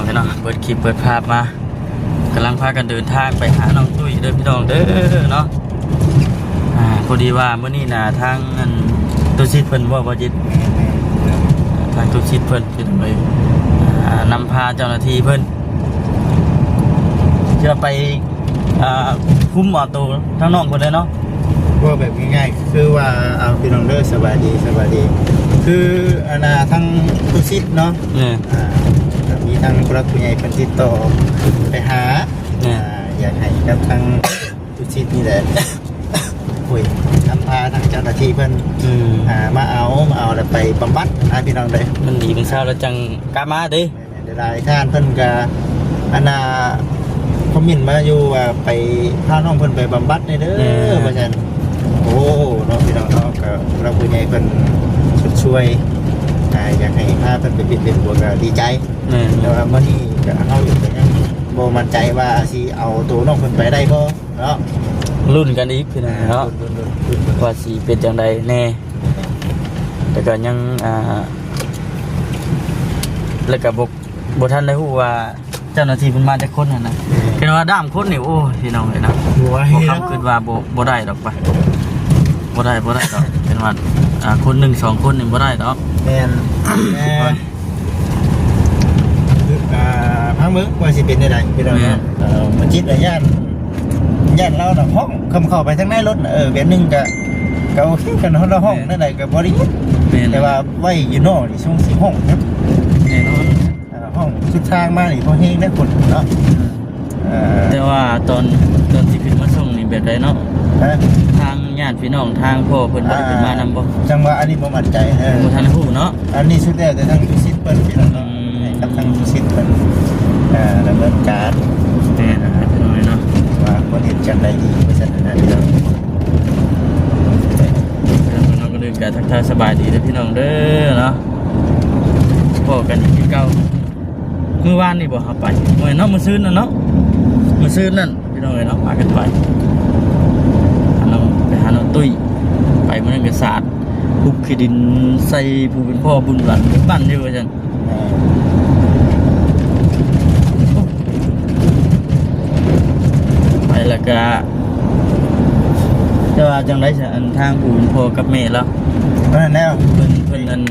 ເນາະ ເປີດຄລິບເປີດພາບມາ ກຳລັງພາກັນເດີນທາງໄປຫານ້ອງຕຸ້ຍເດີພີ່ນ້ອງເດີເນາະ. ອ່າ ພໍດີວ່າມື້ນີ້ນະ ທາງອັນ ຕຸສິດເພິ່ນບໍ່ ບໍ່ຈິດ ແມ່ນໆ ທາງຕຸສິດເພິ່ນ ພີ່ນ້ອງເອີຍ ອ່າ ນຳພາເຈົ້າໜ້າທີ່ເພິ່ນ ຈະໄປ ອ່າ ຄຸມເອົາໂຕທາງນ້ອງເພິ່ນເລີຍເນາະ. ເວົ້າແບບງ່າຍໆ ຄືວ່າ ເອົາ ພີ່ນ້ອງເດີ ສະບາຍດີ ສະບາຍດີ ຄືອັນນ່າ ທາງຕຸສິດເນາະ ແມ່ນ ອ່າ ກໍມີທາງຜູ້ຫຼັກຜູ້ໃຫຍ່ເພິ່ນຕິດຕໍ່ໄປຫາ ແມ່ນ ອ່າ ຢາກໃຫ້ກັບທາງຕຸສິດນີ້ແຫຼະ ໂອ້ຍ ນຳພາທາງເຈົ້າໜ້າທີ່ເພິ່ນ ອືມ ອ່າ ມາເອົາ ມາເອົາແລ້ວໄປບຳບັດນະ ພີ່ນ້ອງເດີ. ມັນດີມື້ເຊົ້າແລ້ວຈັ່ງກັບມາເດ້. ແມ່ນໆ ຫຼາຍໆທ່ານເພິ່ນກະ ອັນນ່າ ຄອມເມັນມາຢູ່ວ່າ ໄປ ພານ້ອງເພິ່ນໄປບຳບັດແດ່ເດີ ແມ່ນ ວ່າຊັ້ນ. ໂອ້ ເນາະ ພີ່ນ້ອງເນາະ ກະຜູ້ຫຼັກຜູ້ໃຫຍ່ເພິ່ນຊົດຊ່ວຍ ອ່າ ຢາກໃຫ້ພາເພິ່ນໄປປິ່ນໄປປົວກະດີໃຈ ແມ່ນ ແຕ່ວ່າມື້ນີ້ກະ ເຮົາກະຍັງບໍ່ໝັ້ນໃຈວ່າຊິເອົາໂຕນ້ອງເພິ່ນໄປໄດ້ບໍ່ເນາະ. ລຸ້ນກັນອີກ ພີ່ນ້ອງເນາະ ອ່າ ລຸ້ນໆໆ ວ່າຊິເປັນຈັ່ງໃດແດ່ ແຕ່ກະຍັງ ອ່າ ແລ້ວກະບໍ່ ບໍ່ທັນໄດ້ຮູ້ວ່າເຈົ້າໜ້າທີ່ເພິ່ນມາຈັກຄົນຫັ້ນນະ. ແມ່ນ ເຫັນວ່າດ້າມຄົນນີ້ ໂອ້ຍ ພີ່ນ້ອງເອີຍນະ ບໍ່ໄຫວ ບໍ່ຄຳ ເນາະ ຄິດວ່າບໍ່ ບໍ່ໄດ້ດອກປະ ບໍ່ໄດ້ ບໍ່ໄດ້ດອກ ເຫັນວ່າ ອ່າ ຄົນໜຶ່ງສອງຄົນນີ້ບໍ່ໄດ້ດອກ. ແມ່ນ ແມ່ນ ອ່າ ຟັງເບິ່ງວ່າຊິເປັນແນວໃດ ພີ່ນ້ອງເນາະ. ແມ່ນ ເອີ ບໍ່ຈິດລະຢ້ານ ຢ້ານລາວນະຮ້ອງ ຄຳເຂົ້າໄປທາງໃນລົດນະ ເອີ ແບບໜຶ່ງກະ ກະໂອເຄ ຄັນເຮົາຮ້ອງ ແມ່ນ ແນວໃດກະບໍ່ໄດ້ຍິນ. ແມ່ນ ແຕ່ວ່າໄວ້ຢູ່ນອກນີ້ຊົງຊິຮ້ອງນະ ແນ່ນອນ ເອີ ຮ້ອງສຸດທາງມານີ້ພໍແຮງໄດ໋ຄົນເນາະ. ເອີ ແຕ່ວ່າຕອນ ຕອນທີ່ຂຶ້ນມາສົ່ງນີ້ແບບໃດເນາະ? ຮະ? ທາງຍາດພີ່ນ້ອງ ທາງພໍ່ເພິ່ນບໍ່ໄດ້ຂຶ້ນມານຳບໍ່? ອ່າ ຈັ່ງວ່າອັນນີ້ບໍ່ໝັ້ນໃຈເດີ ບໍ່ທັນຮູ້ເນາະ. ອັນນີ້ສຸດແລ້ວແຕ່ທາງຕຸສິດເພິ່ນ ພີ່ນ້ອງເນາະ ອືມ ໃຫ້ກັບທາງຕຸສິດເພິ່ນ ອ່າ ດຳເນີນການ ແມ່ນ ພີ່ນ້ອງເນາະ ວ່າຄວນເຮັດຈັ່ງໃດດີ ວ່າຊັ້ນນະ ພີ່ນ້ອງ. ກ່ອນອື່ນກະທັກທາຍສະບາຍດີເດີພີ່ນ້ອງເດີເນາະ ພໍ້ກັນອີກຄືເກົ່າ. ມື້ວານນີ້ບໍ່ ເຮົາໄປ ມື້ນັ້ນເນາະ ມື້ຊືນນັ້ນເນາະ ມື້ຊືນນັ້ນ ພີ່ນ້ອງເອີຍເນາະ ພາກັນໄປ ຫານ້ອງ ໄປຫານ້ອງຕຸ້ຍ ໄປມື້ນັ້ນກະສາດ ຮຸບຂີ້ດິນໃສ່ຜູ້ເປັນພໍ່ບຸນບ້ານ ບຸນບ້ານຢູ່ວ່າຊັ້ນ. ໄປແລ້ວກະ ແຕ່ວ່າຈັ່ງໃດຊະ ອັນທາງຜູ້ເປັນພໍ່ກັບແມ່ລາວ ນັ້ນແລ້ວ ເພິ່ນ ເພິ່ນອັນ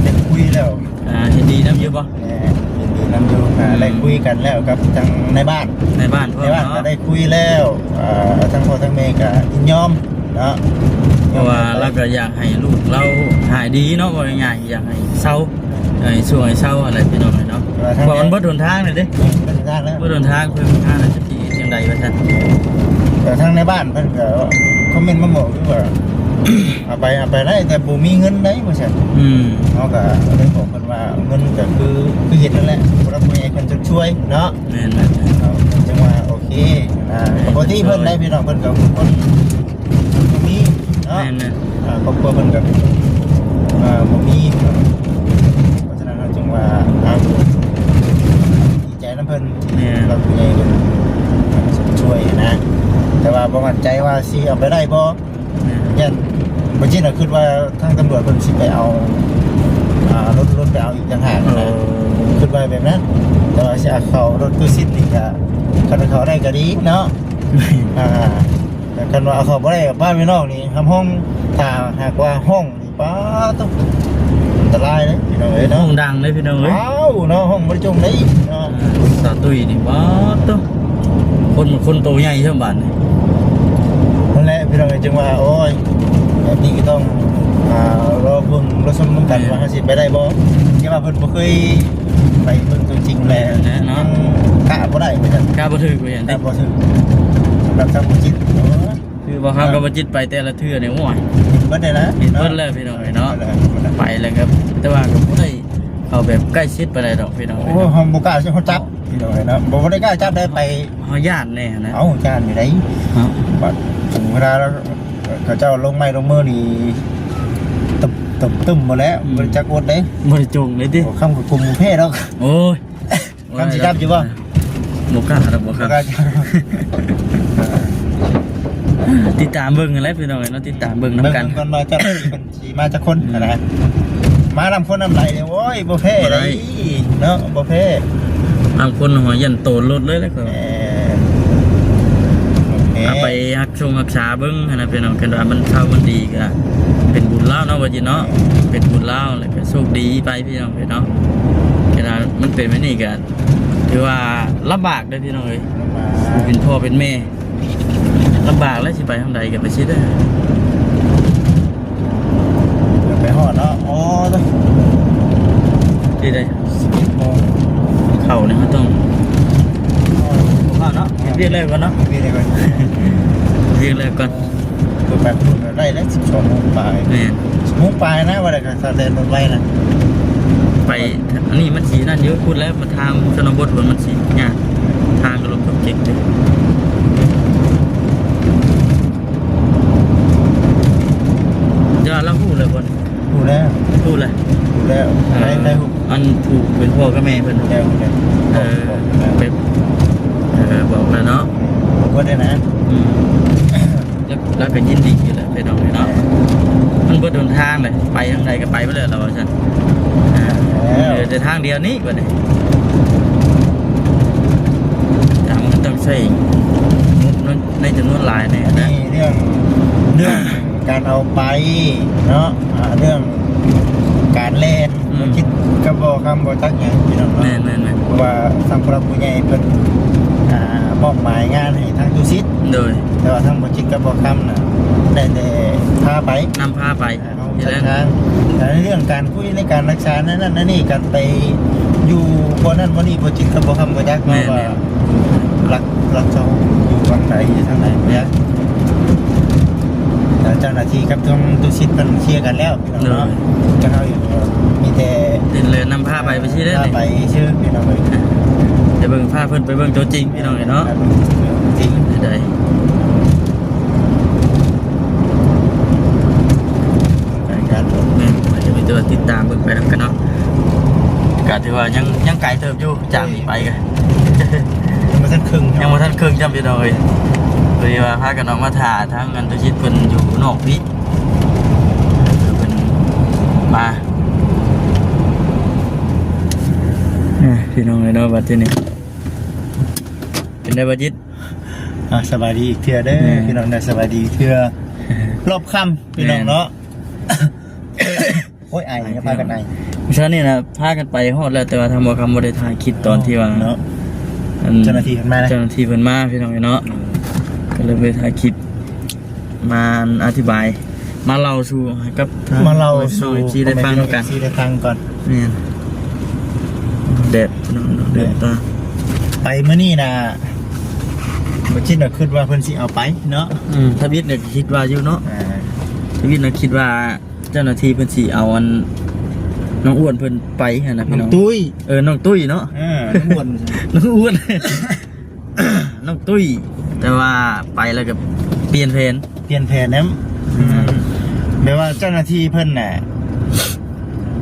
ໄດ້ຄຸຍແລ້ວ ອ່າ ເຫັນດີນຳຢູ່ບໍ່? ແມ່ນ ເຫັນດີນຳຢູ່ ອ່າ ອືມ ໄດ້ຄຸຍກັນແລ້ວກັບທາງນາຍບ້ານ ນາຍບ້ານ ນາຍບ້ານ ເນາະ ກໍໄດ້ຄຸຍແລ້ວ ອ່າ ທາງພໍ່ທາງແມ່ກໍຍິນຍອມເນາະ ເພາະວ່າລາວກໍຢາກໃຫ້ລູກລາວຫາຍດີເນາະ ເວົ້າງ່າຍໆ ຢາກໃຫ້ເຊົາ ໃຫ້ຊ່ວຍເຊົາຫັ້ນແຫຼະ ພີ່ນ້ອງເອີຍເນາະ ເພາະວ່າມັນເບິດຫົນທາງແລ້ວເດ້ ເບິດຫົນທາງແລ້ວ ເບິດຫົນທາງ ເພິ່ນຫາແລ້ວ ຈະຊິເຮັດຈັ່ງໃດວ່າຊັ້ນ. ແຕ່ທາງໃນບ້ານເພິ່ນກໍຄອມເມັນມາບອກຢູ່ວ່າ ເອົາໄປ ເອົາໄປໄດ້ ແຕ່ບໍ່ມີເງິນໄດ໋ ວ່າຊັ້ນ. ອືມ ເຮົາກໍເລີຍບອກເພິ່ນວ່າ ເງິນກໍຄື ຄືເຮັດນັ້ນແຫຼະ ຜູ້ຫຼັກຜູ້ໃຫຍ່ເພິ່ນຈະຊ່ວຍເນາະ. ແມ່ນໆ ເຮົາຈຶ່ງວ່າໂອເຄ ອ່າ ກໍບໍ່ຕິເພິ່ນໄດ໋ ພີ່ນ້ອງເພິ່ນກໍຄົນບໍ່ມີເນາະ. ແມ່ນໆ ອ່າ ຄອບຄົວເພິ່ນກໍ ອ່າ ບໍ່ມີ ເພາະສະນັ້ນເຮົາຈຶ່ງວ່າ ອ່າ ໃຈນຳເພິ່ນ ແມ່ນ ຜູ້ຫຼັກຜູ້ໃຫຍ່ເພິ່ນຊ່ວຍນະ ແຕ່ວ່າບໍ່ໝັ້ນໃຈວ່າຊິເອົາໄປໄດ້ບໍ່ ແມ່ນ ຢ້ານ ບໍ່ຈິດນະ ຄິດວ່າທາງຕຳຫຼວດເພິ່ນຊິໄປເອົາ ອ່າ ລົດ ລົດໄປເອົາອີກຕ່າງຫາກນະ ເອີ ຄິດວ່າແບບນັ້ນ ແຕ່ວ່າຊິເອົາເຂົ້າລົດຕູ້ຊິດນີ້ກະ ຄັນເຂົ້າໄດ້ກະດີເນາະ ອ່າ ແຕ່ຄັນວ່າເອົາເຂົ້າບໍ່ໄດ້ ບ້ານພີ່ນ້ອງນີ້ ຮັບຮອງ ຖ້າຫາກວ່າຮ້ອງ ປ້າໂທ້ ອັນຕະລາຍເດ້ພີ່ນ້ອງເອີຍເນາະ ຮ້ອງດັງເດ້ພີ່ນ້ອງເອີຍ ວ້າວເນາະ ຮ້ອງບໍ່ໄດ້ຈົ່ງໄດ້ເນາະ ສາວຕຸ້ຍນີ້ ປ້າໂທ້ ຄົນ ຄົນໂຕໃຫຍ່ຊ່ຳບາດນີ້ ນັ້ນແຫຼະພີ່ນ້ອງເອີຍ ຈຶ່ງວ່າ ໂອ້ຍ ແບບນີ້ກໍຕ້ອງ ອ່າ ລໍເບິ່ງລໍຊົມນຳກັນ ແມ່ນ ວ່າເຮົາຊິໄປໄດ້ບໍ່ ແຕ່ວ່າເພິ່ນບໍ່ເຄີຍໄປເບິ່ງຕົວຈິງແຫຼະ ແມ່ນແຫຼະເນາະ ຍັງກະບໍ່ໄດ້ວ່າຊັ້ນ ກະບໍ່ຖືກວ່າຊັ້ນ ກະບໍ່ຖືກ ສຳລັບທາງບໍ່ຈິດ ຄືບໍ່ເຮົາກັບບໍ່ຈິດໄປແຕ່ລະເທື່ອນີ້ ໂອ້ຍ ເຫັນເບິດເລີຍນະ ເຫັນເບິດແລ້ວພີ່ນ້ອງເອີຍເນາະ ເຫັນເບິດແລ້ວ ໄປແລ້ວກໍ ແຕ່ວ່າກໍບໍ່ໄດ້ເຂົ້າແບບໃກ້ຊິດປານໃດດອກພີ່ນ້ອງເອີຍ ໂອ້ ເຮົາບໍ່ກ້າຊິເຮົາຈັບພີ່ນ້ອງເອີຍເນາະ ບໍ່ ບໍ່ໄດ້ກ້າຈັບໄດ້ໄປ ເຮົາຢ້ານແດ່ນະ ເອົ້າ ຢ້ານຢູ່ໃດ ເນາະ ບັດເວລາເຂົາເຈົ້າລົງໄມ້ລົງມືນີ້ ຕຶບໆໝົດແລ້ວ ອືມ ບໍ່ໄດ້ຈັກອົດເດ້ ບໍ່ໄດ້ຈົ່ງເລີຍຕິ ບໍ່ຄ້ຳກັບກຸ່ມແພ້ດອກ ໂອ້ຍ ຄຳຊິຈັບຢູ່ບໍ່? ບໍ່ກ້າດອກ ບໍ່ກ້າ ບໍ່ກ້າຈັບ ຕິດຕາມເບິ່ງຫັ້ນແຫຼະພີ່ນ້ອງເອີຍເນາະ ຕິດຕາມເບິ່ງນຳກັນ ເບິ່ງກ່ອນວ່າເຈົ້າໜ້າທີ່ເພິ່ນຊິມາຈັກຄົນ ອືມ ຫັ້ນນະ ມານຳຄົນນຳຫຼາຍນີ້ ໂອ້ຍ ບໍ່ແພ້ ບໍ່ໄດ້ ເນາະ ບໍ່ແພ້ ບາງຄົນຫອຍຢ້ານໂຕນລົດເລີຍແຫຼະ ເອີ ໂອເຄ ເອົາໄປຮັກຊົງຮັກສາເບິ່ງຫັ້ນນະພີ່ນ້ອງ. ຄັນວ່າມັນເຊົາມັນດີກໍເປັນບຸນລາວເນາະ ວ່າຈິເນາະ ເປັນບຸນລາວ ແລ້ວກໍໂຊກດີໄປພີ່ນ້ອງເອີຍເນາະ. ຄັນວ່າມັນເປັນແບບນີ້ກໍຖືວ່າລຳບາກເດີ້ພີ່ນ້ອງເອີຍ ເປັນພໍ່ເປັນແມ່ ລຳບາກແລ້ວ ຊິໄປທາງໃດກໍໄປຊິເດີ້. ໄປຮອດເນາະ ອໍ ທີ່ໃດ ສິບເອັດໂມງ ເຂົ້ານີ້ເຮົາຕ້ອງ ເຂົ້າເນາະ ເຮັດວຽກແລ້ວກ່ອນເນາະ ເຮັດວຽກແລ້ວກ່ອນ ເຮັດວຽກແລ້ວກ່ອນ. ໄປພຸ້ນໄດ້ແລ້ວ ສິບສອງໂມງປາຍ ແມ່ນ ສິບໂມງປາຍນະ ວ່າໄດ້ ຖ້າແລ່ນລົດໄວນະ ໄປ ອັນນີ້ມັນຊິນັ້ນຢູ່ ພຸ້ນແຫຼະ ມາທາງຊົນນະບົດພຸ້ນມັນຊິຍາກ ທາງກໍລົດເກັກເດ້. ແຕ່ວ່າລາວຮູ້ແລ້ວບໍ່? ຮູ້ແລ້ວ ຮູ້ແລ້ວ ຮູ້ແລ້ວ ເອີ ໄດ້ ໄດ້ຮູ້ ອັນຜູ້ເປັນພໍ່ກັບແມ່ເພິ່ນ ຮູ້ແລ້ວ ຮູ້ແລ້ວ ເອີ ບອກ ບອກແລ້ວ ເປັນ ເອີ ບອກແລ້ວເນາະ ບອກໄດ້ນະ ອືມ ແລ້ວ ແລ້ວກໍຍິນດີຢູ່ແຫຼະ ໄປດອກເນາະ ມັນເບິດຫົນທາງເລີຍ ໄປທາງໃດກໍໄປເບິດເລີຍ ລາວວ່າຊັ້ນ ເອີ ເຫຼືອແຕ່ທາງດຽວນີ້ບັດນີ້ ທາງມັນຕ້ອງໃຊ້ງົບໃນຈຳນວນຫຼາຍແດ່ນະ ເລື່ອງ ເລື່ອງການເອົາໄປເນາະ ອ່າ ເລື່ອງການແລ່ນ ອືມ ບໍ່ຈິດກັບບໍ່ຄຳບໍ່ຈັກຫຍັງພີ່ນ້ອງເນາະ ແມ່ນໆໆ ເພາະວ່າທາງຜູ້ຫຼັກຜູ້ໃຫຍ່ເພິ່ນ ອ່າ ມອບໝາຍງານໃຫ້ທາງຕຸສິດ ໂດຍ ແຕ່ວ່າທາງບໍ່ຈິດກັບບໍ່ຄຳນະ ໄດ້ແຕ່ພາໄປ ນຳພາໄປ ອ່າ ເຮົາຈັດທາງ ແຕ່ໃນເລື່ອງການຄຸຍໃນການລັກສານັ້ນນັ້ນນີ້ ການໄປຢູ່ບ່ອນນັ້ນບ່ອນນີ້ ບໍ່ຈິດກັບບໍ່ຄຳບໍ່ຈັກເນາະ ແມ່ນໆ ວ່າ ຫຼັກ ຫຼັກເຈົ້າຢູ່ຝັ່ງໃດ ຢູ່ທາງໃດ ແມ່ນ ແລ້ວເຈົ້າໜ້າທີ່ກັບທາງຕຸສິດເພິ່ນເຄຍກັນແລ້ວ ໂດຍ ເນາະ ຈະເຮົາຢູ່ ມີແຕ່ ເດີນເລີນນຳພາໄປ ໄປຊື່ເດ້ ພາໄປຊື່ພີ່ນ້ອງເອີຍ ໄປເບິ່ງ ພາເພິ່ນໄປເບິ່ງຕົວຈິງພີ່ນ້ອງເອີຍເນາະ ໄປເບິ່ງຕົວຈິງ ໄດ້ ໄປກັນ ແມ່ນ ກໍມີແຕ່ວ່າຕິດຕາມເບິ່ງໄປນຳກັນເນາະ ກໍຖືວ່າຍັງ ຍັງໄກເຕີບຢູ່ ຈາກນີ້ໄປກໍ ຍັງບໍ່ທັນເຄິ່ງ ຍັງບໍ່ທັນເຄິ່ງຈ້ຳພີ່ນ້ອງເອີຍ ພໍດີວ່າພາກັນອອກມາຖ້າທາງອັນຕຸສິດເພິ່ນຢູ່ນອກພີ້ ເພິ່ນມາ ອ່າ ພີ່ນ້ອງເອີຍເນາະ ບັດທີນີ້ ເປັນໄດ໋ບໍ່ຈິດ? ອ່າ ສະບາຍດີອີກເທື່ອເດີ ແມ່ນ ພີ່ນ້ອງເດີ ສະບາຍດີອີກເທື່ອ ຮອບຄ່ຳພີ່ນ້ອງເນາະ ແມ່ນ ໂອ້ຍ ໄອ ພາກັນໄອ ເຊົ້ານີ້ນະ ພາກັນໄປຮອດແລ້ວ ແຕ່ວ່າທາງບໍ່ຄຳບໍ່ໄດ້ຖ່າຍຄລິບຕອນທີ່ວ່າ ເນາະ ອັນ ເຈົ້າໜ້າທີ່ເພິ່ນມານະ ເຈົ້າໜ້າທີ່ເພິ່ນມາ ພີ່ນ້ອງເນາະ ອືມ ກໍເລີຍໄປຖ່າຍຄລິບ ມາອະທິບາຍ ມາເລົ່າສູ່ໃຫ້ກັບ ມາເລົ່າສູ່ ເອັຟຊີ ໄດ້ຟັງນຳກັນ ເອັຟຊີ ໄດ້ຟັງກ່ອນ ແມ່ນ ແດດພີ່ນ້ອງເນາະ ແດດຕາ ໄປມື້ນີ້ນະ ບໍ່ຈິດນະຄິດວ່າເພິ່ນຊິເອົາໄປເນາະ ອືມ ທຳອິດນະຄິດວ່າຢູ່ເນາະ ອ່າ ທຳອິດນະຄິດວ່າ ເຈົ້າໜ້າທີ່ເພິ່ນຊິເອົາອັນ ນ້ອງອ້ວນເພິ່ນໄປຫັ້ນນະ ນ້ອງຕຸ້ຍ ເອີ ນ້ອງຕຸ້ຍເນາະ ເອີ ນ້ອງອ້ວນ ນ້ອງອ້ວນ ນ້ອງຕຸ້ຍ ແຕ່ວ່າໄປແລ້ວກໍປ່ຽນແຜນ ປ່ຽນແຜນແລ້ວ ອືມ ແບບວ່າເຈົ້າໜ້າທີ່ເພິ່ນນະ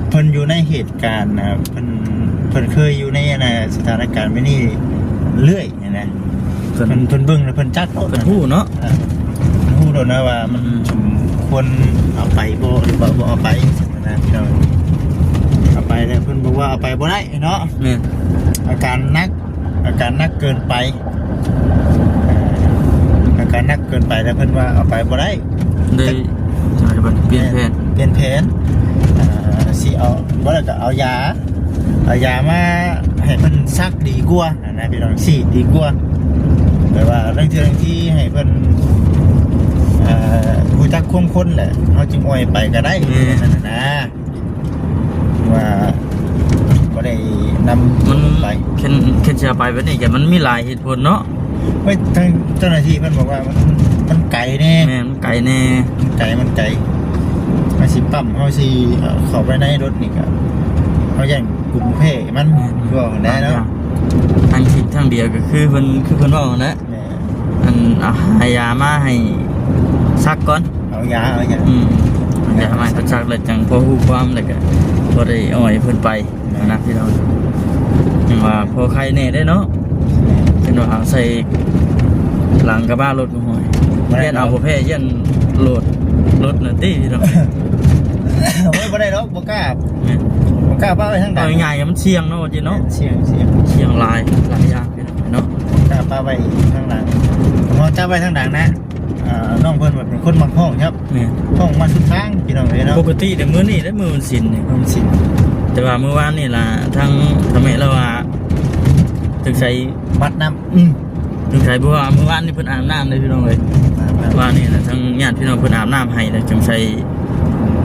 ເພິ່ນຢູ່ໃນເຫດການນະ ເພິ່ນ ເພິ່ນເຄີຍຢູ່ໃນອັນນະ ສະຖານະການແບບນີ້ເລື້ອຍ. ນີ້ນະ ເພິ່ນ ເພິ່ນ ເພິ່ນເບິ່ງແລ້ວເພິ່ນຈັກໂລດ ເພິ່ນຮູ້ເນາະ ອ່າ ເພິ່ນຮູ້ໂລດນະວ່າມັນ ອືມ ສົມຄວນເອົາໄປບໍ່ ຫຼືວ່າບໍ່ເອົາໄປ ນະ ພີ່ນ້ອງ ເອົາໄປແລ້ວເພິ່ນບອກວ່າເອົາໄປບໍ່ໄດ້ເນາະ ແມ່ນ ອາການໜັກ ອາການໜັກເກີນໄປ ອາການໜັກເກີນໄປແລ້ວເພິ່ນວ່າເອົາໄປບໍ່ໄດ້ ເລີຍ ໃຫ້ເພິ່ນປ່ຽນແຜນ ປ່ຽນແຜນ ອ່າ ຊິເອົາ ບໍ່ໄດ້ກໍເອົາຢາ ເອົາຢາມາໃຫ້ເພິ່ນສັກດີກວ່າຫັ້ນນະ ພີ່ນ້ອງ ສີດດີກວ່າ ແບບວ່າລາງເທື່ອລາງທີໃຫ້ເພິ່ນ ເອີ ຮູ້ຈັກຄວາມຄົນແຫຼະ ເຮົາຈຶ່ງອ່ອຍໄປກໍໄດ້ ແມ່ນ ຈັ່ງຊັ້ນນະ ວ່າບໍ່ໄດ້ນຳ ມັນ ໄປ ຄັນ ຄັນຊິເອົາໄປແບບນີ້ກໍມັນມີຫຼາຍເຫດຜົນເນາະ ເອີຍ ທາງເຈົ້າໜ້າທີ່ເພິ່ນບອກວ່າມັນ ມັນໄກແດ່ ແມ່ນ ໄກແດ່ ໄກ ມັນໄກ ມັນຊິປ້ຳ ເຮົາຊິ ເອີ ເຂົ້າໄປໃນລົດນີ້ກໍ ເຮົາຢ້ານກຸ່ມແພ້ມັນ ແມ່ນ ຄືວ່າແດ່ເນາະ ທາງທີ່ ທາງດຽວກໍຄືເພິ່ນ ຄືເພິ່ນເວົ້າຫັ້ນແຫຼະ ແມ່ນ ອັນ ເອົາ ຫາຢາມາໃຫ້ສັກກ່ອນ ເອົາຢາ ເອົາຢາ ອືມ ເອົາຢາມາໃຫ້ເພິ່ນສັກ ແລ້ວຈັ່ງພໍຮູ້ຄວາມ ແລ້ວກໍບໍ່ໄດ້ອ່ອຍເພິ່ນໄປ. ນະພີ່ນ້ອງ ຍັງວ່າພໍໄຄແດ່ເດ້ເນາະ ເຫັນວ່າເອົາໃສ່ຫຼັງກະບະລົດ ໂອ້ຍ ບໍ່ໄດ້ ຢ້ານເອົາບໍ່ແພ້ ຢ້ານໂຫຼດລົດນະຕິພີ່ນ້ອງ ໂອ້ຍ ບໍ່ໄດ້ດອກ ບໍ່ກ້າ ແມ່ນ ບໍ່ ກ້າປະໄວ້ທາງຫຼັງ ເອົາງ່າຍໆ ມັນສ່ຽງເນາະ ວ່າຈິເນາະ ສ່ຽງ ສ່ຽງ ສ່ຽງຫຼາຍ ຫຼາຍຢ່າງເນາະ ກ້າປະໄວ້ທາງຫຼັງ ເຮົາຈັບໄວ້ທາງຫຼັງນະ. ອ່າ ນ້ອງເພິ່ນແບບເປັນຄົນມັກຮ້ອງຄັບ ແມ່ນ ຮ້ອງມາສຸດທາງພີ່ນ້ອງເອີຍເນາະ. ປົກກະຕິແຕ່ມື້ນີ້ແຫຼະ ມື້ວັນສິນນີ້ ວັນສິນ ແຕ່ວ່າມື້ວານນີ້ລະ ທາງພໍ່ແມ່ລາວວ່າ ສົງໄສບັດນ້ຳ ອືມ ສົງໄສ ເພາະວ່າມື້ວານນີ້ເພິ່ນອາບນ້ຳເດ້ພີ່ນ້ອງເອີຍ ອາບນ້ຳ ວານນີ້ນະ ທາງຍາດພີ່ນ້ອງເພິ່ນອາບນ້ຳໃຫ້ແລ້ວ ສົງໄສ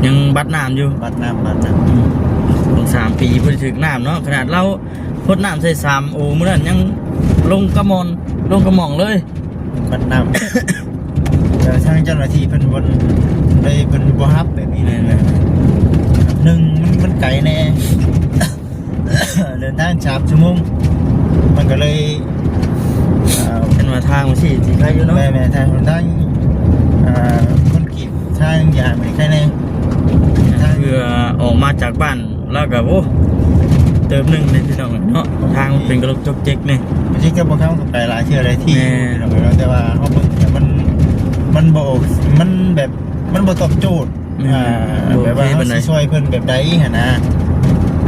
ຍັງບັດນ້ຳຢູ່ ບັດນ້ຳ ບັດນ້ຳ ອືມ ສອງສາມປີບໍ່ໄດ້ຖືກນ້ຳເນາະ ຂະໜາດລາວ ຫົດນ້ຳໃສ່ສາມໂອມື້ນັ້ນຍັງລົງກະໝ່ອນ ລົງກະໝ່ອງເລີຍ ບັດນ້ຳ ແຕ່ທາງເຈົ້າໜ້າທີ່ເພິ່ນບໍ່ໄດ້ ເພິ່ນບໍ່ຮັບແບບນີ້ເລີຍ ແມ່ນ ໜຶ່ງມັນ ມັນໄກແດ່ ເດີນທາງສາມຊົ່ວໂມງ ມັນກໍເລີຍ ເອີ ເຫັນວ່າທາງມັນຊິ ຊິໄກຢູ່ເນາະ ແມ່ນໆ ທາງ ທາງ ເອີ ຄອນກຣີດ ທາງຢາງນີ້ໄກແດ່ ທາງ ເພື່ອອອກມາຈາກບ້ານ ລາວກໍ ໂອ້ ເຕີບໜຶ່ງເດ້ພີ່ນ້ອງເນາະ ທາງມັນເປັນກະໂຫຼກຈົກຈິກນີ້ ມັນຊິກໍບໍ່ເຂົ້າກັບໄປຫຼາຍເທື່ອຫຼາຍທີ່ ແມ່ນ ພີ່ນ້ອງເນາະ ແຕ່ວ່າເຮົາເບິ່ງແລ້ວມັນ ມັນບໍ່ ມັນແບບ ມັນບໍ່ຕອບໂຈດ ແມ່ນ ອ່າ ບໍ່ ແບບວ່າເຮົາຊິຊ່ອຍເພິ່ນແບບໃດຫັ້ນນະ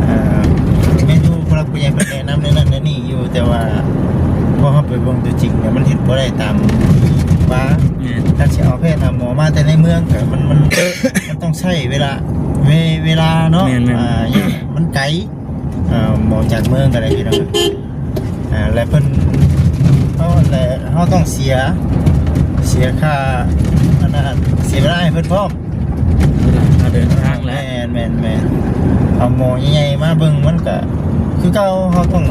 ເອີ ແມ່ນຢູ່ຜູ້ຫຼັກຜູ້ໃຫຍ່ເພິ່ນແນະນຳແນວນັ້ນແນວນີ້ຢູ່ ແຕ່ວ່າພໍເຮົາໄປເບິ່ງຕົວຈິງແລ້ວ ມັນເຮັດບໍ່ໄດ້ຕາມວ່າ ແມ່ນ ການຊິເອົາແພດເອົາໝໍມາແຕ່ໃນເມືອງ ກໍມັນ ມັນ ມັນຕ້ອງໃຊ້ເວລາ ເວ ເວລາເນາະ ແມ່ນໆ ອ່າ ມັນໄກ ອ່າ ອອກຈາກເມືອງກໍໄດ້ພີ່ນ້ອງ ອ່າ ແລະເພິ່ນ ເຮົາ ແລະເຮົາຕ້ອງເສຍ ເສຍຄ່າ ອັນນັ້ນ ເສຍເວລາໃຫ້ເພິ່ນພ້ອມ ຄ່າເດີນທາງແຫຼະ ແມ່ນໆໆ ເອົາໝໍໃຫຍ່ໆມາເບິ່ງ ມັນກໍຄືເກົ່າ ເຮົາຕ້ອງ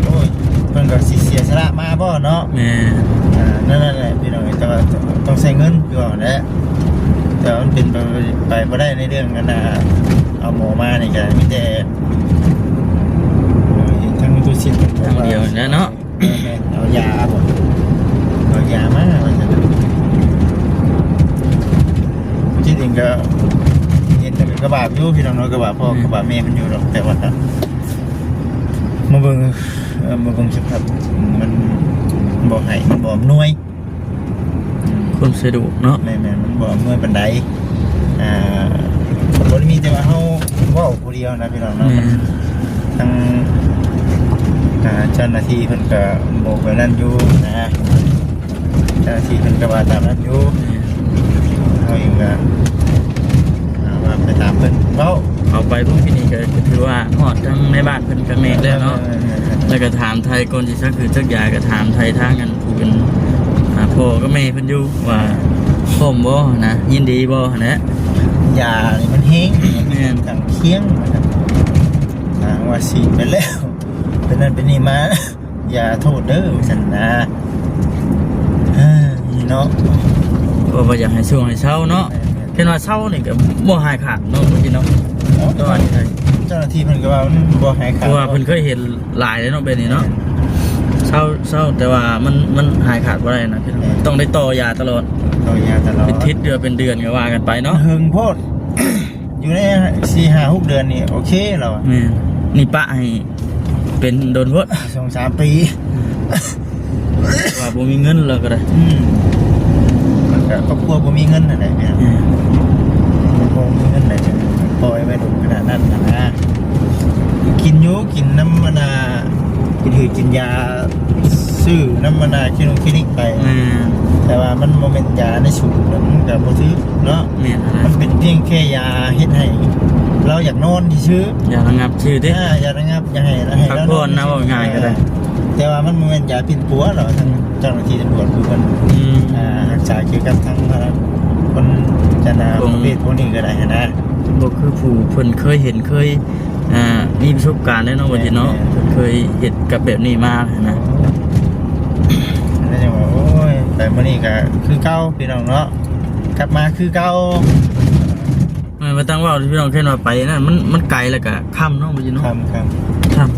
ໂອ້ຍ ເພິ່ນກໍຊິເສຍສະຫຼະມາບໍ່ເນາະ ແມ່ນ ອ່າ ນັ້ນແຫຼະພີ່ນ້ອງ ແຕ່ວ່າຕ້ອງໃຊ້ເງິນຄືເວົ້າແຫຼະ ແຕ່ວ່າມັນເປັນໄປ ໄປບໍ່ໄດ້ໃນເລື່ອງອັນນ່າ ເອົາໝໍມານີ້ກໍມີແຕ່ ເອີ ທາງຕູ້ຊິດ ທາງດຽວນີ້ແຫຼະເນາະ ເອີ ແມ່ນ ເອົາຢາບໍ່ ເອົາຢາມາວ່າຊັ້ນ ຈິດເອງກໍເຫັນແຕ່ກໍບາບຢູ່ພີ່ນ້ອງເນາະ ກໍບາບພໍ່ ອືມ ກໍບາບແມ່ເພິ່ນຢູ່ດອກ ແຕ່ວ່າ ມາເບິ່ງ ເອີ ມາເບິ່ງສະພາບ ມັນບໍ່ໃຫ້ ມັນບໍ່ອຳນວຍ ຄວາມສະດວກເນາະ ແມ່ນໆ ມັນບໍ່ອຳນວຍປານໃດ ອ່າ ບໍ່ໄດ້ມີແຕ່ວ່າເຮົາເວົ້າຜູ້ດຽວນະພີ່ນ້ອງເນາະ ແມ່ນ ມັນ ທາງ ອ່າ ເຈົ້າໜ້າທີ່ເພິ່ນກໍບອກແບບນັ້ນຢູ່ນະ ເຈົ້າໜ້າທີ່ເພິ່ນກໍວ່າຕາມນັ້ນຢູ່ ເຮົາເອງກໍ ອ່າ ວ່າໄປຕາມເພິ່ນເວົ້າ ເຂົ້າໄປພຸ້ນ ປີນີ້ກໍຖືວ່າຮອດທາງໃນບ້ານເພິ່ນຄັກແນ່ແລ້ວເນາະ ເອີ ແລ້ວກໍຖາມໄຖ່ກ່ອນຊິສັກຄືສັກຢາ ກໍຖາມໄຖ່ທາງອັນຜູ້ເປັນ ອ່າ ພໍ່ກັບແມ່ເພິ່ນຢູ່ວ່າພ້ອມບໍ່ນະ ຍິນດີບໍ່ນະ ຢານີ້ມັນແຮງ ແມ່ນ ຂ້າງຄຽງ ອ່າ ວ່າສີດໄປແລ້ວ ເປັນນັ້ນເປັນນີ້ມາ ຢ່າໂທດເດີ ວ່າຊັ້ນນະ ເອີ ເນາະ ເພາະວ່າຢາກໃຫ້ຊ່ວງໃຫ້ເຊົາເນາະ ແມ່ນໆ ຄັນວ່າເຊົານີ້ກໍບໍ່ຫາຍຂາດເນາະ ເມື່ອກີ້ເນາະ ເອີ ແຕ່ວ່າເຈົ້າໜ້າທີ່ເພິ່ນກໍວ່າມັນບໍ່ຫາຍຂາດ ເພາະວ່າເພິ່ນເຄີຍເຫັນຫຼາຍແລ້ວເນາະ ແບບນີ້ເນາະ ແມ່ນ ເຊົາ ເຊົາ ແຕ່ວ່າມັນ ມັນຫາຍຂາດບໍ່ໄດ້ນະ ແມ່ນ ຕ້ອງໄດ້ຕໍ່ຢາຕະຫຼອດ ຕໍ່ຢາຕະຫຼອດ ເປັນທິດເດືອນເປັນເດືອນກໍວ່າກັນໄປເນາະ ເຫິງໂພດ ຢູ່ໃນສີ່ຫ້າຫົກເດືອນນີ້ໂອເຄແລ້ວ ແມ່ນ ນີ້ປະໃຫ້ເປັນດົນໂພດ ສອງສາມປີ ວ່າບໍ່ມີເງິນແລ້ວກໍໄດ້ ອືມ ມັນກໍຄອບຄົວບໍ່ມີເງິນຫັ້ນແຫຼະ ອືມ ບໍ່ມີເງິນແຫຼະ ປ່ອຍໄວ້ດົນຂະໜາດນັ້ນຫັ້ນນະ ກິນຢູ່ ກິນນຳອັນນ່າ ກິນຫືດກິນຢາ ຊື້ນຳອັນນ່າຄລີນິກຄລີນິກໄປ ແມ່ນ ແຕ່ວ່າມັນບໍ່ແມ່ນຢາໃນສູດ ແລ້ວມັນກໍບໍ່ຖືກເນາະ ແມ່ນ ມັນເປັນພຽງແຄ່ຢາເຮັດໃຫ້ລາວຢາກນອນຊື່ໆ ຢາລະງັບຊື່ຕິ ອ່າ ຢາລະງັບ ຢາກໃຫ້ ໃຫ້ ພັກຜ່ອນນະ ເວົ້າງ່າຍກໍໄດ້ ແຕ່ວ່າມັນບໍ່ແມ່ນຢາປິ່ນປົວດອກ ທາງເຈົ້າໜ້າທີ່ຕຳຫຼວດຜູ້ເພິ່ນ ອືມ ອ່າ ຮັກສາກ່ຽວກັບທາງ ອ່າ ຄົນຈັນນາ ຂອງປະເພດພວກນີ້ກໍໄດ້ຫັ້ນນະ ບໍ່ຄືຜູ້ເພິ່ນເຄີຍເຫັນ ເຄີຍ ອ່າ ມີປະສົບການແລ້ວເນາະ ວ່າຊິເນາະ ແມ່ນໆ ເຄີຍເຮັດກັບແບບນີ້ມາຫັ້ນນະ ແລ້ວຈັ່ງວ່າ ໂອ້ຍ ໄປມື້ນີ້ກໍຄືເກົ່າພີ່ນ້ອງເນາະ ກັບມາຄືເກົ່າ ແມ່ນ ບໍ່ຕ້ອງເວົ້າພີ່ນ້ອງ ເຫັນວ່າໄປນັ້ນ ມັນ ມັນໄກ ແລ້ວກໍຄ່ຳເນາະ ວ່າຊິເນາະ ຄ່ຳໆ ຄ່ຳ ຄ່ຳ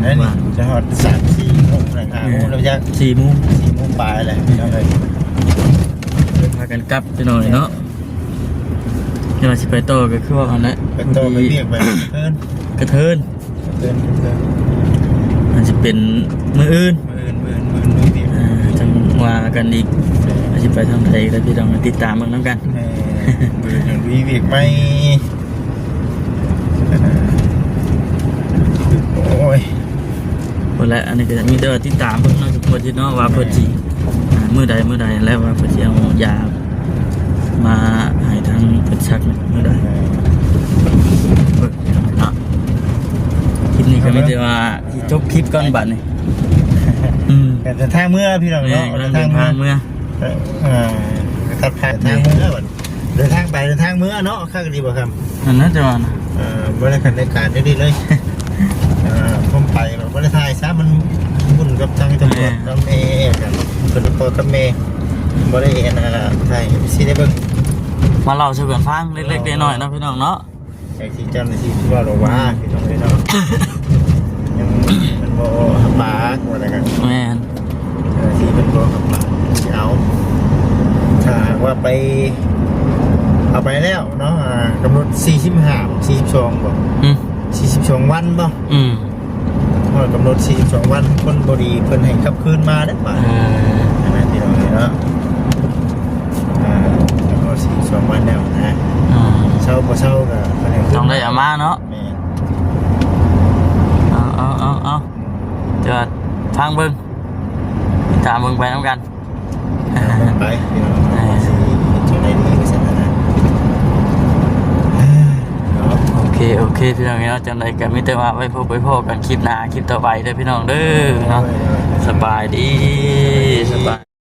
ແລ້ວນີ້ ຈະຮອດສາມສີ່ໂມງແລ້ວ ຫ້າໂມງແລ້ວຈັກ ສີ່ໂມງ ສີ່ໂມງປາຍແລ້ວພີ່ນ້ອງເອີຍ ເດີນພາກັນກັບພີ່ນ້ອງເນາະ. ແຕ່ວ່າຊິໄປຕໍ່ກໍຄືວ່າຫັ້ນແຫຼະ ໄປຕໍ່ໄປວຽກໄປເທີນ ກະເທີນ ກະເທີນ ກະເທີນ ອາດຊິເປັນມື້ອື່ນ ມື້ອື່ນ ມື້ອື່ນ ມື້ອື່ນ ມື້ວຽກ ອ່າ ຈັ່ງວ່າກັນອີກ ອາດຊິໄປທາງໃດກໍໄດ້ ພີ່ນ້ອງຕິດຕາມເບິ່ງນຳກັນ ແມ່ນ ມື້ອື່ນຍັງມີວຽກໃໝ່. ໂອ້ຍ ພຸ້ນແຫຼະ ອັນນີ້ກໍມີແຕ່ວ່າຕິດຕາມເບິ່ງເນາະ ທຸກຄົນເນາະ ວ່າເພິ່ນຊິ ອ່າ ມື້ໃດ ມື້ໃດ ແລ້ວວ່າເພິ່ນຊິເອົາຢາມາໃຫ້ທາງເພິ່ນສັກມື້ໃດ ເບິ່ງເນາະ. ຄລິບນີ້ກໍມີແຕ່ວ່າຊິຈົບຄລິບກ່ອນບັດນີ້. ອືມ ກໍເດີນທາງເມືອພີ່ນ້ອງເນາະ ເດີນທາງເມືອ ເອີ ເດີນທາງເມືອ ເດີນທາງໄປເດີນທາງເມືອເນາະ. ຄັກດີບໍ່ຄຳ? ອັນນັ້ນຈະວ່ານະ ເອີ ບໍ່ໄດ້ຂັນໃນການເລີຍ ເອີ ຜົມໄປບໍ່ໄດ້ຖ່າຍຊະ ມັນວຸ່ນກັບທາງຕຳຫຼວດ ແມ່ນ ກັບແມ່ກັນ ເພິ່ນພໍ່ກັບແມ່ ບໍ່ໄດ້ອັນ ຖ່າຍໃຫ້ເອັຟຊີໄດ້ເບິ່ງ ມາເລົ່າສູ່ກັນຟັງເລັກໆນ້ອຍໆເນາະ ພີ່ນ້ອງເນາະ. ແຕ່ທີ່ເຈົ້າໜ້າທີ່ທີ່ວ່າລາວວ່າ ອືມ ພີ່ນ້ອງເອີຍເນາະ ຍັງມັນບໍ່ຮັບປາກວ່າແລ້ວກັນ ແມ່ນ ເຈົ້າໜ້າທີ່ເພິ່ນບໍ່ຮັບປາກ ຊິເອົາ ຖ້າຫາກວ່າໄປ ເອົາໄປແລ້ວເນາະ ອ່າ ກຳນົດສີ່ສິບຫ້າ ສີ່ສິບສອງບໍ່? ອືມ ສີ່ສິບສອງວັນບໍ່? ອືມ ຮອດກຳນົດສີ່ສິບສອງວັນ ຄົນບໍ່ດີເພິ່ນໃຫ້ກັບຄືນມາເດ້ ບາດ ເອີ ອັນນັ້ນພີ່ນ້ອງເອີຍເນາະ ອ່າ ຮອດສີ່ສິບສອງວັນແລ້ວນະ ອືມ ເຊົາບໍ່ເຊົາກໍຕ້ອງໄດ້ເອົາມາເນາະ ແມ່ນ ເອົາ ເອົາ ເອົາ ເອົາ ຈະຟັງເບິ່ງ ຕາມເບິ່ງໄປນຳກັນ ໄປ ພີ່ນ້ອງ ເອີ ຊິເຮັດຈັ່ງໃດດີວ່າຊັ້ນນະ ເນາະ ໂອເຄ ໂອເຄ ພີ່ນ້ອງເນາະ ຈັ່ງໃດກໍມີແຕ່ວ່າໄວ້ພົບໄວ້ພໍ້ກັນຄລິບໜ້າ ຄລິບຕໍ່ໄປເດີພີ່ນ້ອງເດີເນາະ ໂດຍ ໂດຍ ສະບາຍດີ ສະບາຍ